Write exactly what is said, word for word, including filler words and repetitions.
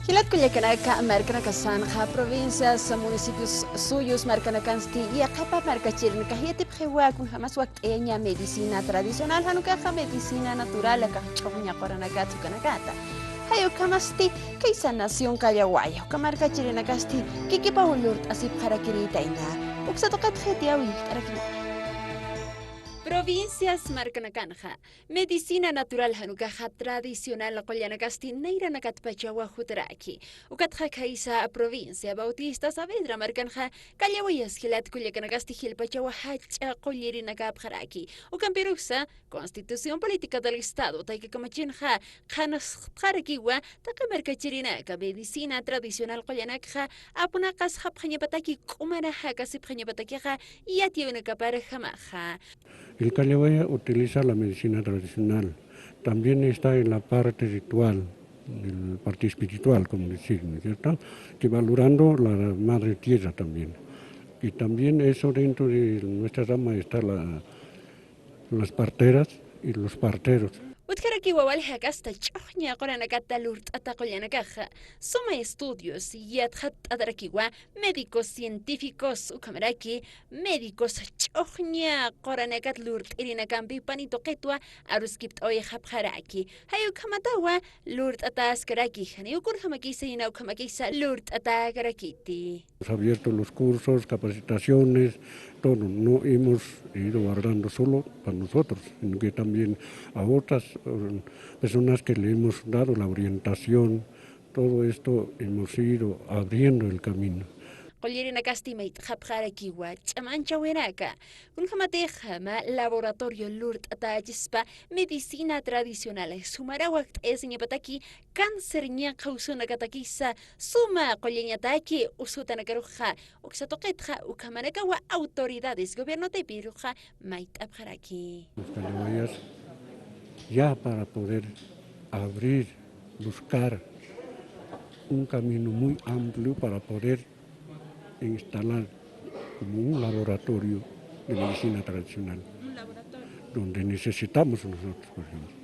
Jilat kullakanaka, markanakasanxa provincias, municipios suyus markanakansti yaqhapa markachirinakax yatipxiwa kunjamas wakt'ayaña medicina tradicional, jan ukaxa medicina natural, akax ch'uxña quranakata ukanakata. Jay ukhamasti kaysa nación Qallawaya uka markachirinakasti kikipaw lurt'asipxarakirïtayna. Uksa tuqitxa yatiyäwi, jilt'arakiña. Provincias markanakanxa medicina natural jan ukaxa tradicional qullanakasti nayranakatpachawa jutaraki. Ukatxa khaysa provincia Bautista Saavedra markanxa Qallawayas jilat kullakanakasti jilpachawa jach'a qullirinakapxaraki. Ukampiruksa Constitución Política del Estado tayka kamachinxa qhanasxtxarakiwa taqi markachirinaka medicina tradicional qullanakxa apunaqasxapxañapataki, k'umanax jakasipxañapatakixa yatiyäwinakaparjamaxa. El Qallawaya utiliza la medicina tradicional. También está en la parte ritual, en la parte espiritual, como decir, ¿no es cierto? Que valorando la madre tierra también. Y también eso dentro de nuestra rama está la, las parteras y los parteros. Utjarakiwa wali jakasta ch'uxña quranakata lurt'ata qullanakaxa suma estudios yatxatt'atarakiwa, médicos científicos ukhamaraki médicos ch'uxña quranakat lurt'irinakampi pani tuqitwa aruskipt'awayxapxaraki. Jay ukhamatawa lurt'ataskaraki, janiw kunjamakisa, jina ukhamakisa lurt'atakarakiti. Hemos abierto los cursos, capacitaciones, todo. No hemos ido guardando solo para nosotros, sino que también a otras, eh, personas que le hemos dado la orientación. Todo esto hemos ido abriendo el camino. Qullirinakasti mayt'xapxarakiwa ch'amanchawinaka, kunjamatix mä laboratorio lurt'atächispa medicina tradicional sumaraw wakt'ayasiñapataki cáncer ñaqha usunakatakisa suma qullañataki usutanakarukxa, uksa tuqitxa ukhamanakawa autoridades gobiernotipiruxa mayt'apxaraki. Los Qallawayas, ya para poder abrir, buscar un camino muy amplio para poder instalar como un laboratorio de medicina tradicional, donde necesitamos nosotros, por ejemplo.